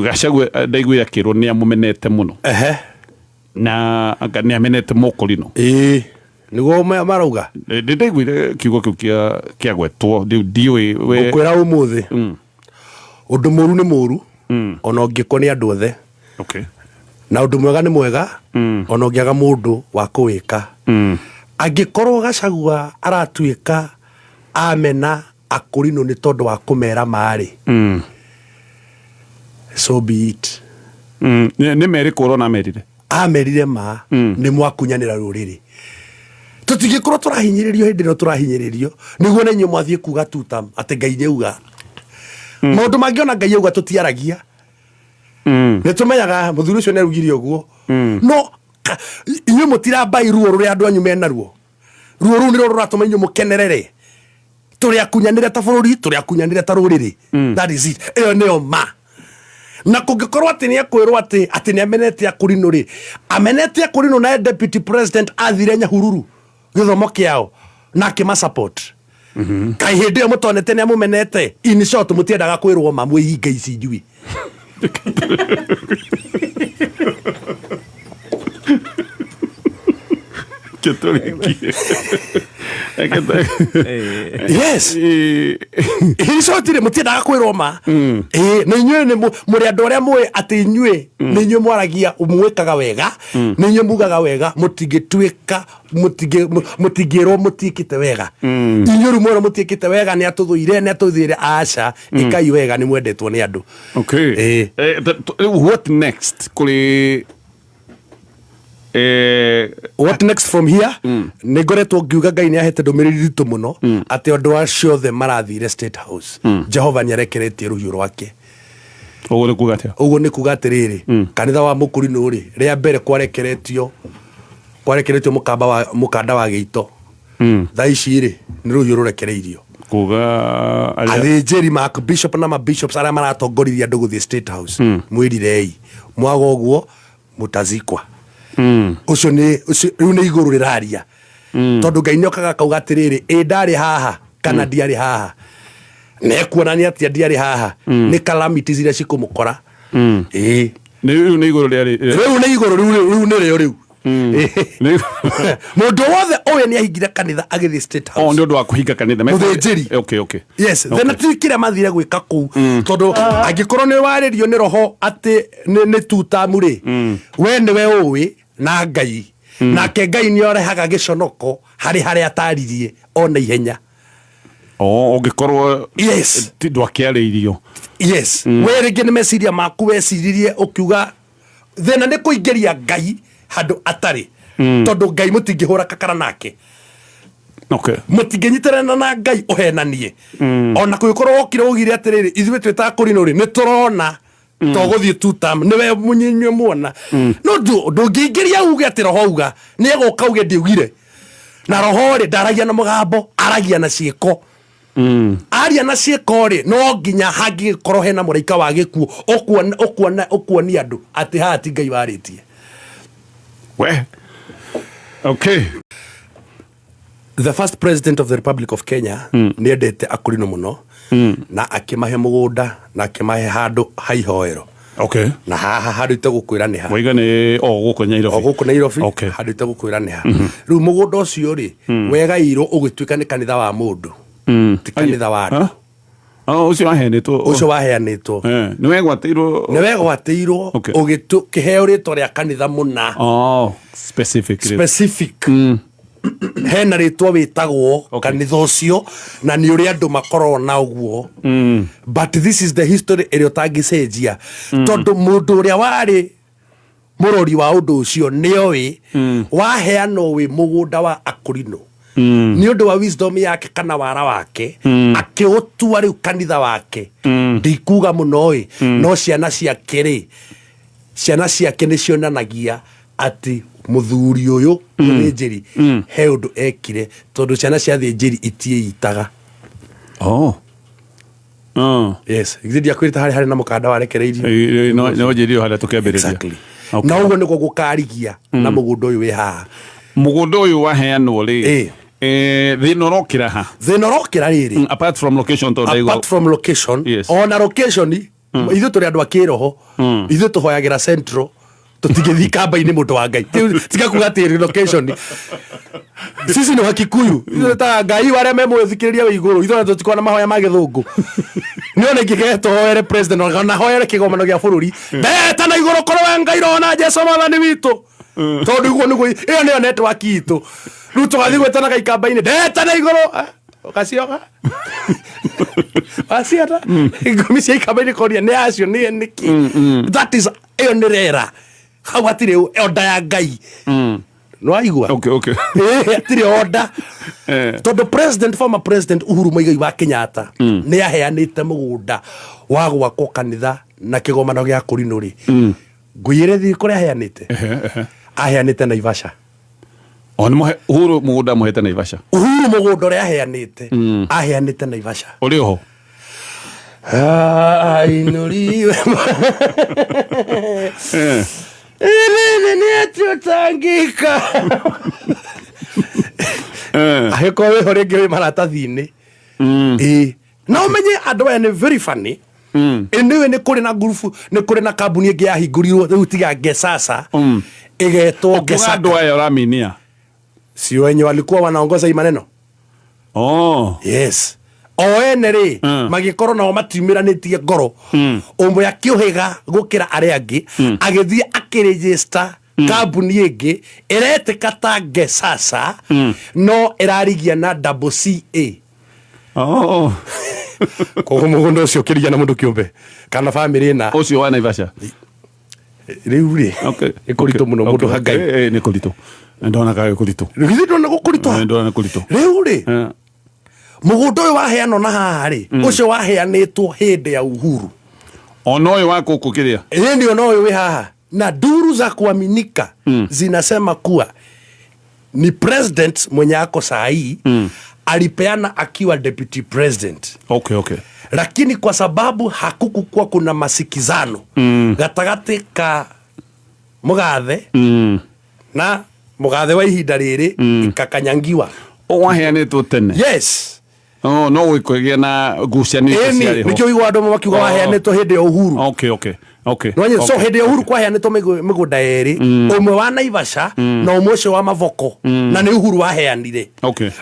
Gachagua ndaiguire akĩrwo nĩ amũmenete mũno. Na anga nĩ amenete Mũkũrinũ. Ĩĩ, nĩguo marauga. Nĩ ndaiguire kiugo kĩu kĩa kĩagwetwo, rĩu ndiũĩ we. Ngũkwĩra ũmũthĩ, ũndũ mũru nĩ mũru ona ũngĩkwo nĩ andũ othe. Na ũndũ mwega nĩ mwega ona ũngĩaga mũndũ wa kũwĩka. Angĩkorwo Gachagua aratuĩka amena Akũrinũ nĩ tondũ wa kũmera ma-rĩ, so be it. Nĩ merĩkũ ũrona amerire? Amerire ma nĩ mwakunyanĩra rũrĩrĩ. Tũtingĩkorwo tũrahinyĩrĩrio hĩndĩ ĩno tũrahinyĩrĩrio nĩguo na inyuĩ mwathiĩ kuga tutam atĩ Ngai nĩauga. Maũndũ mangĩ ona Ngai auga tũtiaragia. Nĩ tũmenyaga mũthuri ũcio nĩ augire ũguo. No inyuĩ mũtirambai ruo rũrĩa andũ anyu menaruo. Ruo rũu nĩruo rũratũma inyuĩ mũkenerere. Tũrĩ akunyanĩre ta bũrũri, tũrĩ akunyanĩre ta rũrĩrĩ. That is it. Ĩyo nĩyo ma. Na kũngĩkorwo atĩ nĩ ekwĩrwo atĩ atĩ nĩ amenete Akũrinũ rĩ, amenete Akũrinũ na deputy president athire Nyahururu gĩthomo kĩao na akĩma support. Kaĩ hĩndĩ ĩyo mũtonete nĩ amũmenete? In short, mũtiendaga kwĩrwo ma mwĩ hinga ici njui. Tũrĩkie. Yes. In short rĩ, mũtiendaga kwĩrwo ma. Ĩĩ, na inyuĩ nĩ mũrĩ andũ arĩa mũĩ atĩ inyuĩ nĩ inyuĩ mwaragia, mwĩkaga wega, nĩ inyuĩ mugaga wega, mũtingĩtuĩka, mũtingĩrwo mũtiĩkĩte wega. Inyuĩ rĩu mwerwo mũtiĩkĩte wega, nĩ atũthũire, nĩ atũthũire, aca, ĩkai wega, nĩ mwendetwo nĩ andũ. Okay. Rĩu what next kũrĩ What next from here? Nĩ ngoretwo ngiuga Ngai nĩ ahete ndũmĩrĩri ritũ mũno atĩ andũ acio othe marathire State House, Jehova nĩ arekeretie rũhiũ rwake. Ũguo nĩ kuga atĩa? Ũguo nĩ kuga atĩrĩrĩ, kanitha wa Mũkũrinũ rĩ, rĩa mbere kwarekeretio mũkamba wa mũkanda wa gĩito. Thaa ici rĩ, nĩ rũhiũ rũrekereirio. Kuga arĩa athĩnjĩri ma bishop na ma bishops arĩa maratongoririe andũ gũthiĩ State House, mwĩrirei, mwaga ũguo mũtazikwa. Ũcio nĩ ũcio rĩu nĩ igũrũ rĩraria, tondũ Ngai nĩ okaga akauga atĩrĩrĩ, ĩ ndarĩ haha kana ndiarĩ haha, na ekuonania atĩa ndiarĩ haha nĩ calamities iria cikũmũkora. Ĩĩ. Nĩ rĩu nĩ igũrũ rĩarĩ. Rĩu nĩ igũrũ, rĩu nĩrĩo rĩu. Mũndũ wothe ũyũ nĩ ahingire kanitha agĩthiĩ State Oh, House. Nĩ ũndũ wa kũhinga kanitha. Mũthĩnjĩri. Okay. Yes. Then ti kĩrĩa mathire gwĩka kũu, tondũ angĩkorwo nĩ warĩrio nĩ roho atĩ nĩ tutamu rĩ, we nĩwe ũĩ na Ngai, nake Ngai nĩ orehaga gĩconoko harĩ harĩa ataririe ona ihenya. Oh, ũngĩkorwo ti ndwakĩarĩirio. Yes, we rĩngĩ nĩ meciria maku weciririe ũkiuga thĩna nĩ kũingĩria Ngai handũ atarĩ, tondũ Ngai mũtingĩhũra kakara nake. Mũtingĩnyitĩrana na Ngai ũhenanie. Ona kũngĩkorwo wokire ugire atĩrĩrĩ, ithuĩ twĩtaga kũrinũ rĩ, nĩ tũrona to gũthiĩ tutam nĩwe mũnyinyue muona, no ndũngĩingĩria uge atĩ roho uga nĩ egũka uge ndiugire. Na roho rĩ, ndaragia na mũgambo, aragia na ciĩko. Aria na ciĩko rĩ, no nginya hangĩgĩkorwo hena mũraika wa gĩkuũ ũkuona ũkuona ũkuonia andũ atĩ haha ti Ngai warĩtie. We, okay. The first president of the Republic of Kenya nĩ endete Akũrinũ mũno na akĩmahe mũgũnda na akĩmahe handũ ha ihoero. Na haha handũ itegũkwĩra nĩ ha. Waiga nĩ o gũkũ Nairobi? O gũkũ Nairobi. Handũ itegũkwĩra nĩ ha. Rĩu mũgũnda ũcio rĩ, wegairwo ũgĩtuĩka nĩ kanitha wa mũndũ, ti kanitha wa andũ. Huh? Oh, ũcio waheanĩtwo? Ũcio waheanĩtwo. Nĩ wegwatĩirwo? Nĩ wegwatĩirwo. Ũgĩkĩheo rĩtwa rĩa kanitha mũna. Oh, specific. Specific. Hena rĩtwa wĩtagwo kanitha ũcio, na nĩ ũrĩa andũ makoragwo na ũguo. But this is the history ĩrĩa ũtangĩcenjia, tondũ mũndũ ũrĩa warĩ mũrori wa ũndũ ũcio nĩoĩ waheanwo wĩ mũgũnda wa Akũrinũ, nĩ ũndũ wa wisdom yake kana wara wake akĩũtua rĩu kanitha wake. Ndikuga mũno ĩ, no ciana ciake rĩ, ciana ciake nĩ cionanagia atĩ mũthuri ũyũ mũthĩnjĩri he ũndũ ekire, tondũ ciana cia thĩnjĩri itiĩitaga. Yes, githĩ ndiakwĩrĩte harĩ na mũkanda warekereirio? No njĩrire harĩa tũkĩambĩrĩria. Exactly. Na ũguo nĩguo gũkarigia na mũgũnda ũyũ wĩ haha. Mũgũnda ũyũ waheanwo rĩ, thĩna ũrokĩra ha? Thĩna ũrokĩra rĩrĩ. Apart from location, tondũ ndaigua Apart from location, ona location. Ithuĩ tũrĩ andũ a kĩroho, ithuĩ tũhoyagĩra central, tũtingĩthiĩ kamba-inĩ. Mũndũ wa Ngai, tiga kuga atĩ relocation. Sisi nĩ Wakikuyu, ithuĩ ta Ngai wa arĩa me muoyo, thikĩrĩria wĩ igũrũ. Ithuĩ ona tũtikoragwo na mahoya ma gĩthũngũ. Nĩ ona ingĩgetwo hoere president ona hoere kĩgomano gĩa bũrũri, ndeta na igũrũ korwo we Ngai rona Jesu Mwathani witũ, tondũ iguo nĩguo ĩyo nĩyo network itũ. Rĩu tũgathiĩ gwĩtanaga ikamba-inĩ, ndeta na igũrũ. Ũgacioga waciana ngumi cia ikamba-inĩ, koria nĩ acio nĩ nĩkĩ. That is, ĩyo nĩ rera hau, hatirĩ order ya Ngai. Nĩwaigua? Okay. Hatirĩ order. Tondũ president, former President Uhuru Muigai wa Kenyatta nĩ aheanĩte mũgũnda wa gwakwo kanitha na kĩgomano gĩa kũrinũ rĩ, ngũiyĩre thiĩ kũrĩa aheanĩte. Aheanĩte Naivasha. O nĩ mũhe Uhuru mũgũnda mũhete Naivasha? Uhuru mũgũnda ũrĩa aheanĩte, aheanĩte Naivasha. Ũrĩ oho? Ainũriwe nini nĩ atũtangĩka. Angĩkorwo wĩho rĩngĩ wĩ maratathi-inĩ, ĩĩ, na ũmenye andũ aya nĩ very funny. Anyway, nĩ kũrĩ na ngurubu, nĩ kũrĩ na kambuni ĩngĩ yahingũrirwo rĩu tiga Ngesasa, ĩgetwo Ukiuga Ngesaka. Andũ aya ũraminia? Si wenye walikuwa wanaongoza hii maneno? Oh. Yes, o ene rĩ, magĩkorwo nao matiumĩranĩtie ngoro. Ũmwe akĩũhĩga gũkĩra arĩa angĩ, agĩthiĩ akĩregister kambuni ĩngĩ ĩretĩka ta Ngesasa, no ĩrarigia na double CA. Oh. Koguo mũgũnda ũcio ũkĩrigia na mũndũ kĩũmbe kana bamĩrĩ ĩna. Ũcio wa Naivasha? Rĩu rĩ, nĩ kũritũ mũno, mũndũ wa Ngai. Nĩ kũritũ, ndona kaĩ kũritũ. Githĩ ndona gũkũritũha? Ndona nĩ kũritũ. Rĩu rĩ, mũgũnda ũyũ waheanwo na haha rĩ, ũcio waheanĩtwo hĩndĩ ya Uhuru. Ona ũyũ wa gũkũ kĩrĩa? Ĩni, ona ũyũ wĩ haha, na duru za kuaminika zinasema kuwa ni president mwenye ako saa hii alipeana akiwa deputy president. Lakini kwa sababu hakukukuwa kuna masikizano gatagatĩ ka mũgathe na mũgathe wa ihinda rĩrĩ, ikakanyangiwa. O waheanĩtwo tene? Yes. Oh, no gũkĩgĩa na ngucanio ĩni ciarĩ ho. Nĩkĩo igua andũ makiuga waheanĩtwo hĩndĩ ya Uhuru. Nĩwanyita? So hĩndĩ ya Uhuru kwaheanĩtwo mĩgũnda ĩrĩ, ũmwe wa Naivasha na ũmwe ũcio wa Mavoko, na nĩ Uhuru waheanire.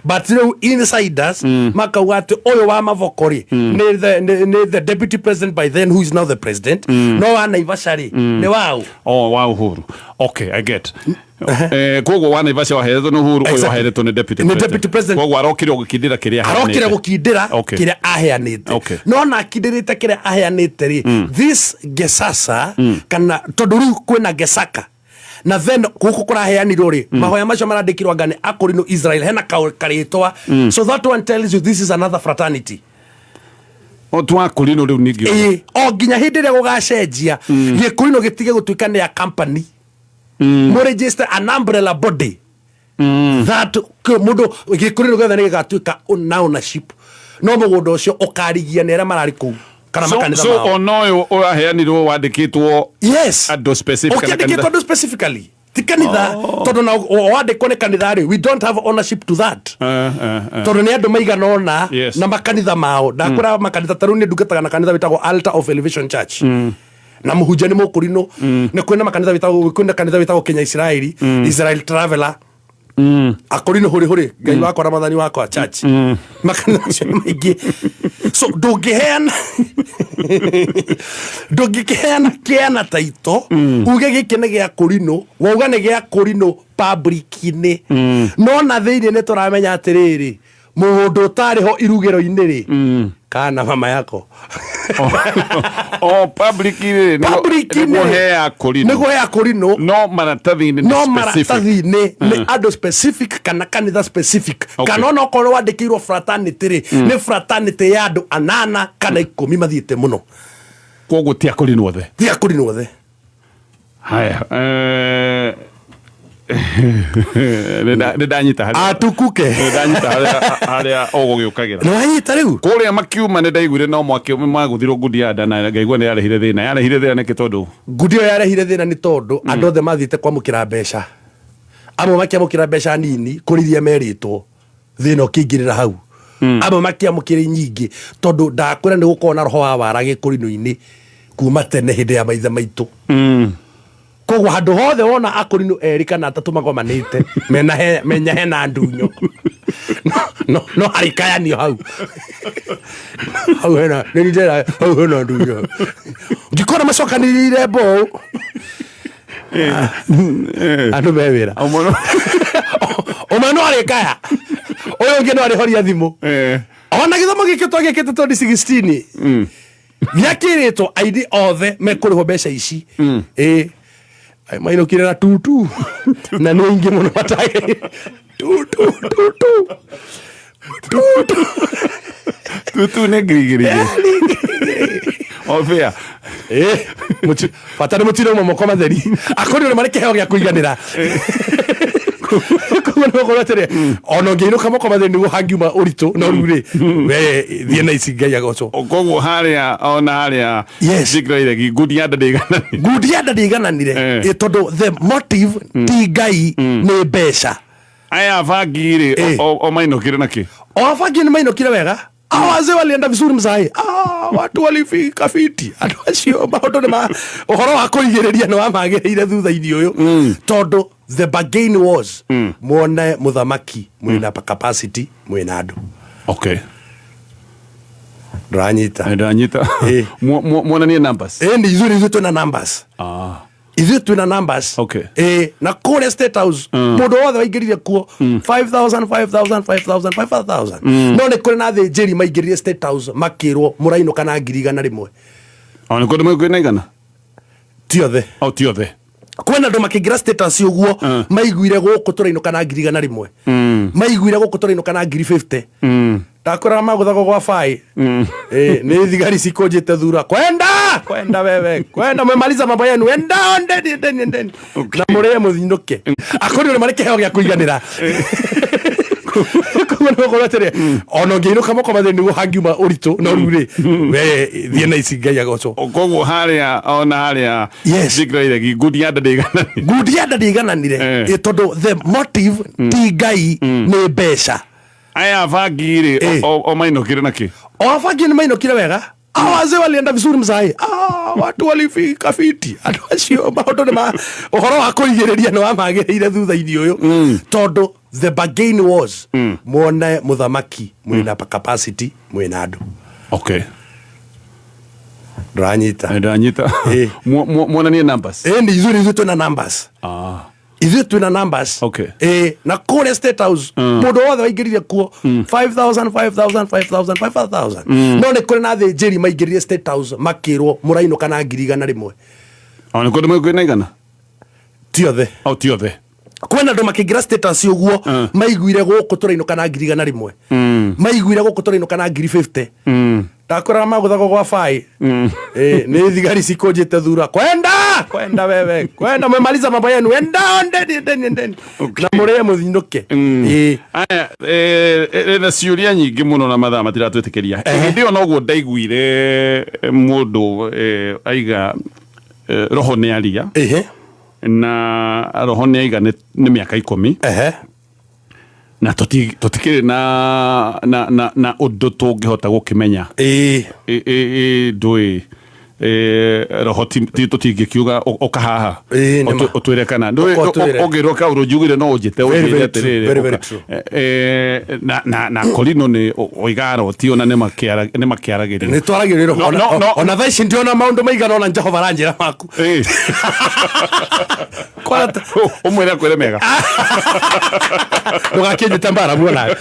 But rĩu insiders makauga atĩ ũyũ wa Mavoko rĩ, nĩ the deputy president by then, who is now the president, no wa Naivasha rĩ, nĩ waũ? Oh, wa Uhuru. Okay, I get. Koguo wa Naivasha waheanĩtwo nĩ Uhuru, ũyũ waheanĩtwo nĩ deputy Nĩ deputy president. Koguo arokire gũkindĩra kĩrĩa arokire aheanĩte. Gũkindĩra kĩrĩa aheanĩte. No na akindĩrĩte kĩrĩa aheanĩte rĩ, this Ngesasa, kana tondũ rĩu kwĩna Ngesaka, na then gũkũ kũraheanirwo rĩ, mahoya macio marandĩkirwo anga nĩ akũrinũ Israel, hena karĩtwa. So that one tells you this is another fraternity. O twakũrinũ rĩu ningĩ. Ĩĩ, o nginya hĩndĩ ĩrĩa gũgacenjia gĩkũrinũ gĩtige gũtuĩka nĩ ya company, mũregister an umbrella body that mũndũ gĩkũrinũ gĩothe nĩ gĩgatuĩka na ownership, no mũgũnda ũcio ũkarigia nĩ arĩa mararĩ kũu kana So, makanitha so mao. ona ũyũ ũraheanirwo wandĩkĩtwo Yes. andũ specific kana ũkĩandĩkĩtwo kanitha? andũ specifically, ti kanitha, tondũ na wandĩkwo nĩ kanitha rĩ, we don't have ownership to that, tondũ nĩ andũ maigana ũna na makanitha mao. Ndakwĩra makanitha, ta rĩu nĩ ndungataga na kanitha wĩtagwo Altar of Elevation Church, na mũhunjia nĩ mũkũrinũ. Nĩ kwĩna makanitha wĩtagwo, kwĩna kanitha wĩtagwo Kenya Israeli, Israel Traveler, akũrinũ hũrĩ hũrĩ Ngai wakwa na Mwathani wakwa church. Makanitha macio nĩ maingĩ, so ndũngĩheana, ndũngĩkĩheana kĩana taito uge gĩkĩ nĩ gĩa kũrinũ. Wauga nĩ gĩa kũrinũ public-inĩ, no na thĩinĩ nĩ tũramenya atĩrĩrĩ, mũndũ ũtarĩ ho irugĩro-inĩ rĩ, kana mama yako. O public rĩ, Public-inĩ nĩguo hea kũrinũ. Nĩguo hea kũrinũ. No maratathi-inĩ nĩ no specific. Maratathi-inĩ nĩ andũ specific kana kanitha specific. Kana ona okorwo wandĩkĩirwo fraternity rĩ, nĩ fraternity ya andũ anana kana 10 mathiĩte mũno. Koguo ti akũrinũ othe. Ti akũrinũ othe. Haya, nĩ ndanyita harĩa. Atukuke. Nĩ ndanyita harĩa ũgũgĩũkagĩra. Nĩ wanyita rĩu. Kũrĩa makiuma nĩ ndaiguire no mwaki magũthirwo ngundi ya nda, na ngaigua nĩ yarehire thĩna. Yarehire thĩna nĩkĩ? Tondũ Ngundi ĩyo yarehire thĩna nĩ tondũ andũ othe mathiĩte kwamũkĩra mbeca, amwe makĩamũkĩra mbeca nini kũrĩ iria merĩtwo, thĩna ũkĩingĩrĩra hau. Amwe makĩamũkĩra nyingĩ, tondũ ndakwĩra nĩ gũkorwo na roho wa wara gĩkũrinũ-inĩ. Kuma tene hĩndĩ ya maithe maitũ. Koguo handũ hothe wona akũrinũ erĩ kana atatũ magomanĩte mena menya hena ndunyo, no harĩ kayanio hau hau hena nĩ ndĩra hau hena ndunyo ngĩkora macokanĩrĩire mboũ, andũ me wĩra. Ũmwe no arĩkaya, ũyũ ũngĩ no arĩhoria thimũ. Ona gĩthomo gĩkĩ twagĩkĩte 2016 gĩakĩrĩtwo aini othe mekũrĩhwo mbeca ici, ĩ mainũkire na tutu na nĩ aingĩ mũno matagĩrĩire tutu tutu tutu. Tutu nĩ 2,000 o bĩa. Ĩ, bata nĩ mũtino moko matheri, akorirwo nĩ marĩ kĩheo gĩa kũiganĩra. Koguo nĩ gũkorwo atĩrĩ, ona ũngĩinũka moko matheri nĩguo hangiuma ũritũ, no rĩu rĩ, we thiĩ na ici, Ngai agocwo. Koguo harĩa ona harĩa njikaraire ngundi ya nda ndĩigananire. Ngundi ya nda ndĩigananire. Ĩ, tondũ the motive ti Ngai, nĩ mbeca. Aya bangi rĩ, o mainũkire na kĩ? O abangi nĩ mainũkire wega. Ah, wazee walienda vizuri mzai. Ah, watu walifika fiti. Andũ acio maũndũ nĩ ma ũhoro wa kũrigĩrĩria nĩ wamagĩrĩire thutha-inĩ ũyũ, tondũ the bargain was muone mũthamaki mwĩna capacity, mwĩna andũ. Ndũranyita? Ndanyita. Muonanie numbers. Ĩ, nĩ ithuĩ twĩna numbers. Ithuĩ twĩna numbers. Ĩ, na kũrĩa State House mũndũ wothe waingĩrire kuo 5000 5000 5000 5000, no nĩ kũrĩ na athĩnjĩri maingĩrire State House makĩrwo mũrainũka na 100,000. O nĩ kũndũ kwĩna 100? Ti othe. O ti othe. Kwĩna andũ makĩingĩra State House ũguo maiguire gũkũ tũrainũka na 100,000, maiguire gũkũ tũrainũka na 50,000. Ndakwĩraga magũthagwo gwa bai. Ĩ, nĩ thigari cikũnjĩte thura, kwenda kwenda wewe kwenda mwemaliza mambo yenu, enda endeni endeni endeni na mũrĩe mũthinũke. Akorirwo nĩ marĩ kĩheo gĩa kũiganĩra. Koguo nĩ gũkorwo atĩrĩ, ona ũngĩinũka moko matheri nĩguo hangiuma ũritũ, no rĩu rĩ, we thiĩ na ici, Ngai agocwo. Koguo harĩa ona harĩa njikaraire ngundi ya nda ndĩigananire. Ngundi ya nda ndĩigananire. Ĩ, tondũ the motive ti Ngai, nĩ mbeca. Aya bangi rĩ, o mainũkire na kĩ? O abangi nĩ mainũkire wega. Ah, wazee walienda vizuri mzai. Ah, watu walifika fiti. Andũ acio maũndũ nĩ ma ũhoro wa kũrigĩrĩria nĩ wamagĩrĩire thutha-inĩ ũyũ, tondũ the bargain was muone mũthamaki mwĩna capacity, mwĩna andũ. Ndũranyita? Ndanyita. Muonanie numbers. Ĩ, nĩ ithuĩ twĩna numbers. Ithuĩ twĩna numbers. Ĩ, na kũrĩa State House mũndũ wothe waingĩrire kuo 5000 5000 5000 5000, no nĩ kũrĩ na athĩnjĩri maingĩrire State House makĩrwo mũrainũka na 100,000. O nĩ kũndũ kwĩna 100? Ti othe. O ti othe. Kwĩna andũ makĩingĩra State House ũguo maiguire gũkũ tũrainũka na 100,000, maiguire gũkũ tũrainũka na 50,000. Ndakwĩraga magũthagwo gwa bai. Ĩ, nĩ thigari cikũnjĩte thura, kwenda kwenda wewe kwenda mwemaliza mambo yenu, enda endeni endeni endeni na mũrĩe mũthinũke. Ĩ. Aya, na ciũria nyingĩ mũno na mathaa matiratwĩtĩkĩria. Hĩndĩ ĩyo noguo ndaiguire mũndũ aiga roho nĩ aria na roho nĩ aiga nĩ mĩaka 10 na tũtikĩrĩ na ũndũ tũngĩhota gũkĩmenya. Ndũĩ roho tũtingĩkiuga ũka haha Ĩ, nĩ ma. Ũtwĩre kana ndũĩ. Ũka ũtwĩre. Ũngĩrwo kaũndũ njugire no ũnjĩte Very, ũnjĩre very true. atĩrĩrĩ, Very, very ũka. true. Na korino nĩ oiga aroti ona nĩ makĩaragĩrio. Nĩ twaragĩrĩrwo. No, no, no. Ona thaa ici ndiona maũndũ maigana ona Jehova aranjĩra maku. Ũmwĩre akwĩre mega. Ndũgakĩnjĩte mbara muona.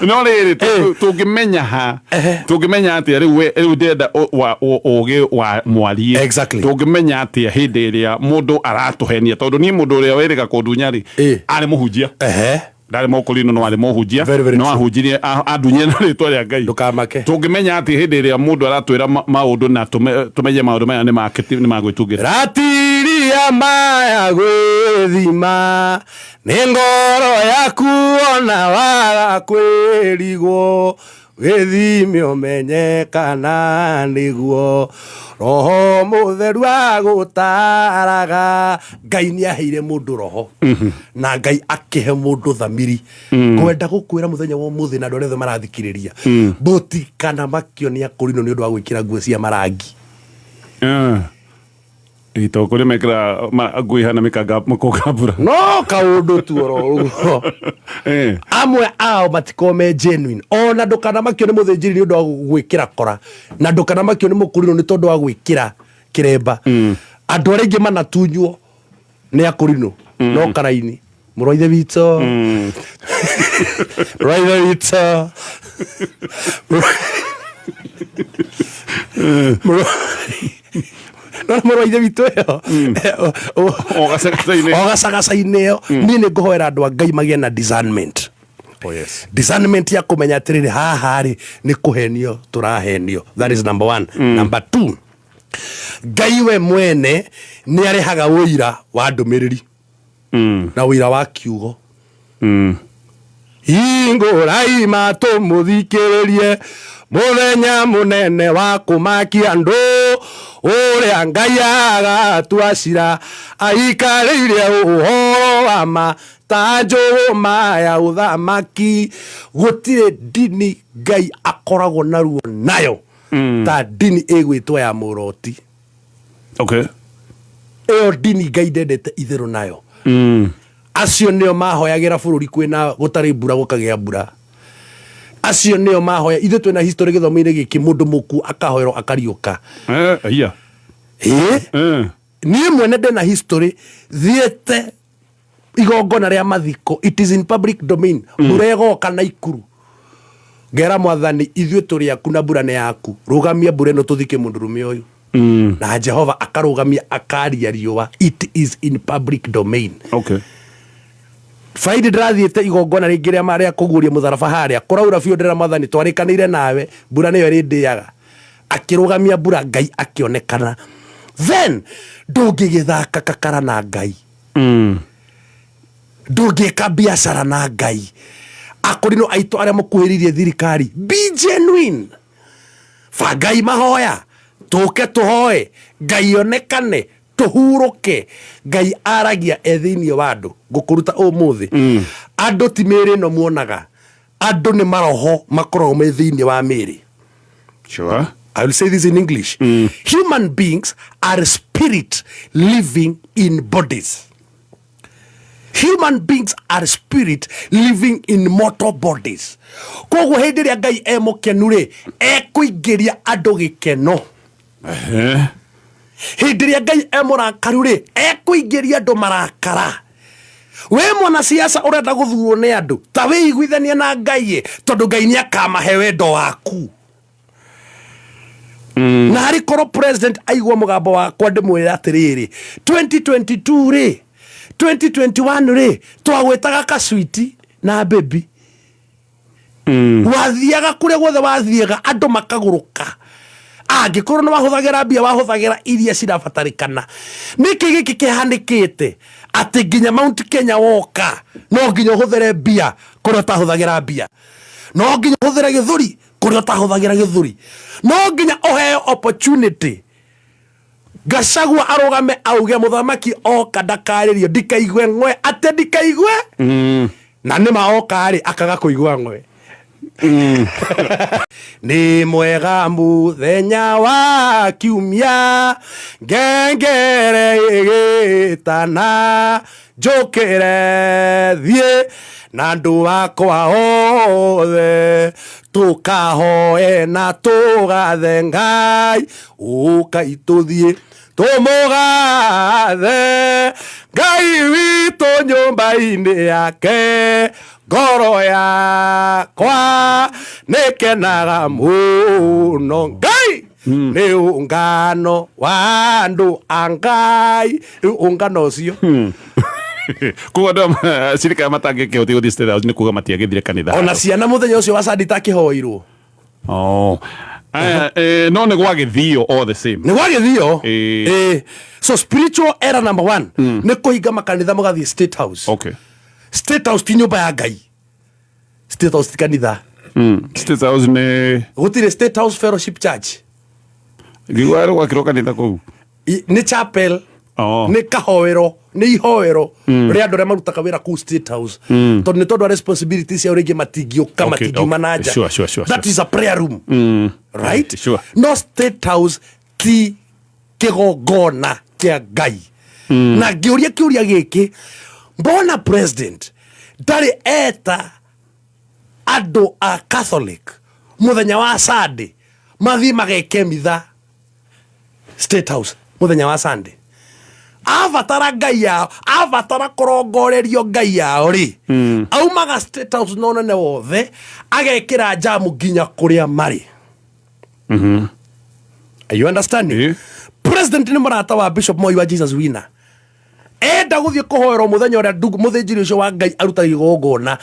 No rĩrĩ, tũngĩmenya ha, tũngĩmenya atĩa rĩu rĩu ndĩrenda ũgĩ wa mwarie. Tũngĩmenya atĩa hĩndĩ ĩrĩa mũndũ aratũhenia? Tondũ niĩ mũndũ ũrĩa wĩrĩga kũndunya rĩ, arĩ mũhunjia, ndarĩ mũkũrinũ, no arĩ mũhunjia. Very, very no true. Ahunjirie, andunyire na rĩtwa rĩa Ngai. Ndũkamake. Tũngĩmenya atĩ hĩndĩ ĩrĩa mũndũ aratwĩra maũndũ na tũmenye maũndũ maya nĩ make nĩ magwĩtungĩra? Ratiria maya gwĩthima nĩ ngoro yaku, ona waga kwĩrigwo gĩthime ũmenye kana nĩguo roho mũtheru agũtaraga. Ngai nĩ aheire mũndũ roho na Ngai akĩhe mũndũ thamiri. Ngwenda gũkwĩra mũthenya wa ũmũthĩ na andũ arĩa othe marathikĩrĩria, mũtikanamakio nĩ akũrinũ nĩ ũndũ wa gwĩkĩra nguo cia marangi. Ito kũrĩa mekĩra nguo ihana mĩkanga mũkũnga mbura. No kaũndũ tu oro ũguo. Amwe ao matikorwo me genuine. Ona ndũkanamakio nĩ mũthĩnjĩri nĩ ũndũ wa gwĩkĩra kora, na ndũkanamakio nĩ mũkũrinũ nĩ tondũ wa gwĩkĩra kĩremba. Andũ arĩa aingĩ manatunywo nĩ akũrinũ no karaini mũrũ wa ithe witũ, mũrũ wa ithe witũ, no mũrũ wa ithe witũ ĩyo O gacagaca-inĩ. O gacagaca-inĩ ĩyo. Niĩ nĩ ngũhoera andũ a Ngai magĩe na discernment. Oh, yes. Discernment ya kũmenya atĩrĩrĩ, haha rĩ, nĩ kũhenio tũrahenio. That is number one. Number two, Ngai we mwene nĩ arehaga ũira wa ndũmĩrĩri na ũira wa kiugo. Hingũrai matũ mũthikĩrĩrie mũthenya mũnene wa kũmakia andũ, ũrĩa Ngai agatua cira aikarĩire ũhoro wa ma ta njũgũma ya ũthamaki. Gũtirĩ ndini Ngai akoragwo na ruo nayo ta ndini ĩgwĩtwo ya mũroti. Ĩyo ndini Ngai ndendete itherũ nayo. Acio nĩo mahoyagĩra bũrũri kwĩna gũtarĩ mbura gũkagĩa mbura. Acio nĩo mahoya. Ithuĩ twĩna history gĩthomo-inĩ gĩkĩ, mũndũ mũkuũ akahoerwo akariũka. Iya. Ĩĩ. Niĩ mwene ndĩna history thiĩte igongona rĩa mathiko, it is in public domain. Mbura ĩgoka na ikuru, ngera Mwathani, ithuĩ tũrĩ aku na mbura nĩ yaku, rũgamia mbura ĩno tũthike mũndũrũme ũyũ. Na Jehova akarũgamia, akaria riũa. It is in public domain. Friday ndĩrathiĩte igongona rĩngĩ rĩa kũguũria mũtharaba harĩa kũraura biũ, ndĩra Mwathani, twarĩkanĩire nawe, mbura nĩyo ĩrĩndĩaga. Akĩrũgamia mbura, Ngai akĩonekana. Then ndũngĩgĩthaka kakara na Ngai. Ndũngĩka biacara na Ngai. Akũrinũ aitũ arĩa mũkuhĩrĩirie thirikari, be genuine. Bangai mahoya, tũke tũhoe Ngai onekane, tũhurũke. Ngai aragia e thĩinĩ wa andũ. Ngũkũruta ũmũthĩ, andũ ti mĩĩrĩ ĩno muonaga, andũ nĩ maroho makoragwo me thĩinĩ wa mĩĩrĩ. I will say this in English. Human beings are spirit living in bodies. Human beings are spirit living in mortal bodies. Koguo hĩndĩ ĩrĩa Ngai e mũkenu rĩ, ekũingĩria andũ gĩkeno. Hĩndĩ ĩrĩa Ngai e mũrakaru rĩ, ekũingĩria andũ marakara. We mwanasiasa ũrenda gũthurwo nĩ andũ, ta wĩiguithanie na Ngai ĩ, tondũ Ngai nĩ akamahe wendo waku. Na harĩ korwo president aigua mũgambo wakwa, ndĩmwĩre atĩrĩrĩ, 2022 rĩ, 2021 rĩ, twagwĩtaga kaswiti na baby. Wathiaga kũrĩa guothe wathiaga, andũ makagũrũka. Angĩkorwo nĩ wahũthagĩra mbia, wahũthagĩra iria cirabatarĩkana. Nĩkĩ gĩkĩ kĩhanĩkĩte atĩ nginya Mount Kenya woka no nginya ũhũthĩre mbia kũrĩa ũtahũthagĩra mbia, no nginya ũhũthĩre gĩthũri kũrĩa ũtahũthagĩra gĩthũri, no nginya ũheo opportunity Gachagua arũgame auge mũthamaki oka ndakarĩrio, ndikaigue ng'we, atĩ ndikaigue. Na nĩma oka rĩ, akaga kũigua ng'we. Nĩ mwega mũthenya wa kiumia, ngengere ĩgĩtana, njũkĩre thiĩ na andũ akwa othe, tũkahoe na tũgathe Ngai. Ũkai tũthiĩ tũmũgathe Ngai witũ nyũmba-inĩ yake, ngoro yakwa nĩkenaga mũno. Ngai nĩ ũngano wa andũ a Ngai. Rĩu ũngano ũcio. Koguo andũ cirika matangĩkĩhotire gũthiĩ State House nĩ kuga matiagĩthire kanitha. Ona ciana mũthenya ũcio wa Sunday takĩhoirwo. Oh. No nĩ gwagĩthio all the same. Nĩ gwagĩthio. So spiritual error number one nĩ kũhinga makanitha mũgathiĩ State House. State House ti nyũmba ya Ngai. State House ti kanitha. State House nĩ Gũtirĩ State House Fellowship Church. Ngigua gwakĩrwo kanitha kũu. Nĩ chapel. Nĩ kahoero, nĩ ihoero rĩa andũ arĩa marutaga wĩra kũu State House, tondũ nĩ tondũ wa responsibility ciao rĩngĩ matingĩũka, matingiuma na nja. That is a prayer room, right? No State House ti Kĩgongona kĩa Ngai. Na ngĩũria kĩũria gĩkĩ, mbona president ndarĩ eta andũ a Catholic mũthenya wa Sunday mathiĩ mageke mitha State House mũthenya wa Sunday? Abatara Ngai yao, abatara kũrongorerio Ngai yao rĩ, aumaga State House na ũnene wothe, agekĩra jamu nginya kũrĩa marĩ. Are you understanding? Ĩĩ. President nĩ mũrata wa Bishop Moi wa Jesus Winner. Enda gũthiĩ kũhoerwo mũthenya ũrĩa mũthĩnjĩri ũcio wa Ngai arutaga igongona,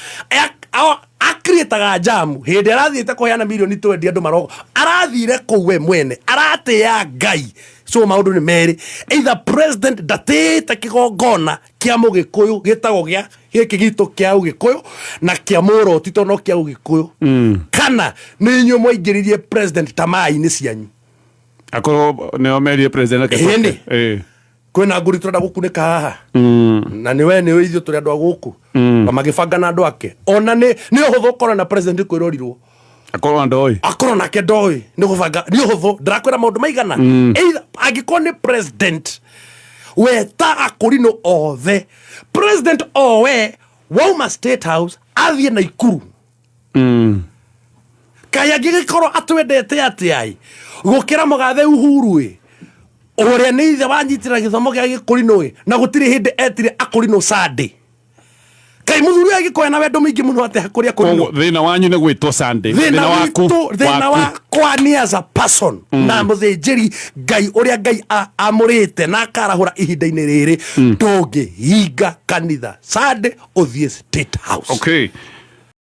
akriĩtaga jamu hĩndĩ arathiĩte kũheana mirioni 20 andũ marogo arathire kũu, we mwene aratĩĩa Ngai. So maũndũ nĩ merĩ: either president ndatĩĩte kĩgongona kĩa Mũgĩkũyũ, gĩtagwo gĩa gĩkĩ gitũ kĩa Ũgĩkũyũ na kĩa mũroti, to no kĩa Ũgĩkũyũ, kana nĩ inyuĩ mwaingĩririe president tamaa-inĩ cianyu. Akorwo nĩo merire president ake. Ĩni. Kwĩna ngũri tũrenda gũkunĩka haha na nĩ we nĩ ithuĩ tũrĩ andũ a gũkũ na magĩbanga na andũ ake, ona nĩ ũhũthũ ũkona na president kwĩrorirwo. Akorwo ndoĩ. Akorwo nake ndoĩ nĩ gũbanga, nĩ ũhũthũ. Ndĩrakwĩra maũndũ maigana. Either angĩkorwo nĩ president weta akũrinũ othe, president owe wauma State House athiĩ na Ikuru, kaĩ angĩgĩkorwo atwendete atĩa gũkĩra mũgathe Uhuru ĩ, ũrĩa nĩ ithe wanyitĩra gĩthomo gĩa gĩkũrinũ ĩ, na gũtirĩ hĩndĩ etire akũrinũ Sunday? Kaĩ mũthuri ũyũ agĩkorwo na wendo mũingĩ mũno atĩa kũrĩ akũrinũ? Koguo thĩna wanyu nĩ gwĩtwo Sunday? Thĩna Thĩna waku? witũ, thĩna waku. Wakwa ni as a person na mũthĩnjĩri Ngai ũrĩa Ngai amũrĩte na akarahũra ihinda-inĩ rĩrĩ, ndũngĩhinga kanitha Sunday ũthiĩ State House. Okay.